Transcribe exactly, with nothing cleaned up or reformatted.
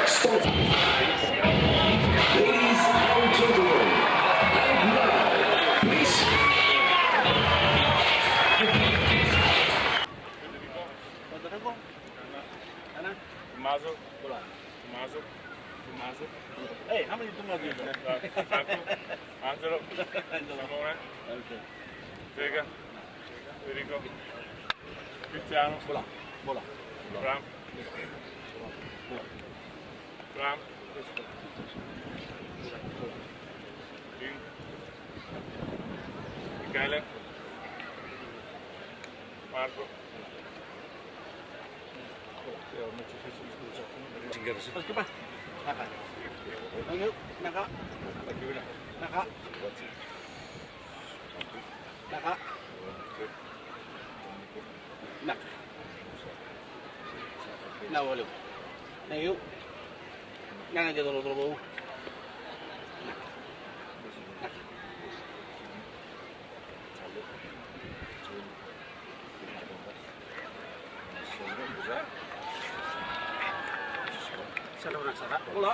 Stop. Ladies and gentlemen, and now, please. Tommaso. Tommaso. Tommaso. Hey, how many Tommaso you got? Satu. Angelo. Angelo. Simone. Okay. Vega. Federico. Cristiano. Bola. Bola. Bram. Bram. Vin. Michele. Marco. Naka. Naka. Naka. Naka. Naka. Naka. Naka. Naka. Naka. Sa da vinaka sara. Bula.